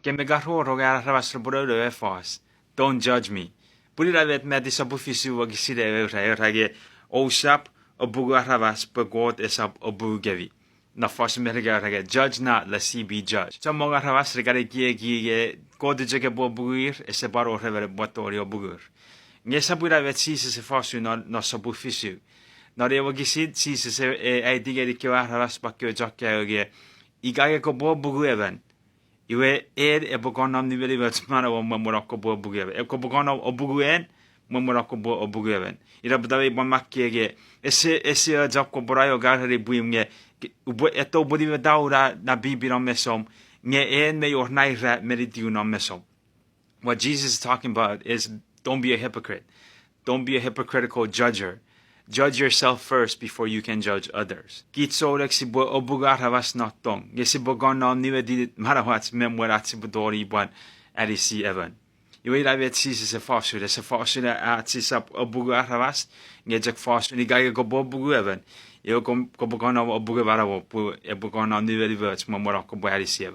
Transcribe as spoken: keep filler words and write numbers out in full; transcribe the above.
Ke me ka rongorong an aramas repwe nounou ei fos, Don't judge me. Pun ina met Mati sopun fisu wokisin ewe ra, ewe ra nge, Ousap apungu aramas pwe Kot esap apungukemi. Non fosun Merika ra nge, Judge not, lest ye be judged. Chommong aramas ra kan ekieki nge Kot chok epwe apungu ir, ese pwan wor emon epwe tongeni apungu ir. Nge esap ina met Jises e fos usun non, non sopun fisu. Non ewe wokisin Jises e, e aiti ngeni kewe aramas pwan kewe chon kaeo nge, ika nge kopwe apungu emon, iwe en epwe kon nom nimenimoch manauom mwen mwen kopwe apungu emon. E, kopwe kon nom apungu en mwen mwen kopwe apungu emon. Ina pwata mi pwan makkei nge, ese, ese och kopwe no io kaereni pwim nge, ke, upwe, eto upwe nimetau na, na pipi non mesom, nge en mei wor na ira me nitiw non mesom. What Jesus is talking about is don't be a hypocrite. Don't be a hypocritical judger. Judge yourself first before you can judge others. Kich souneng sipwe apungu aramas non tong, nge sipwe kon nom nimeti manauach me mwen ach sipwe tongeni pwan anisi emon. Iwe ina met Jises e fos usun, ese fos usun ach sisap apungu aramas, nge chok fos usun ika nge kopwe apungu emon, iwe kom-, kopwe kon nom apungu manauom pwe epwe kon nom nimenimoch mwen mwen kopwe anisi emon.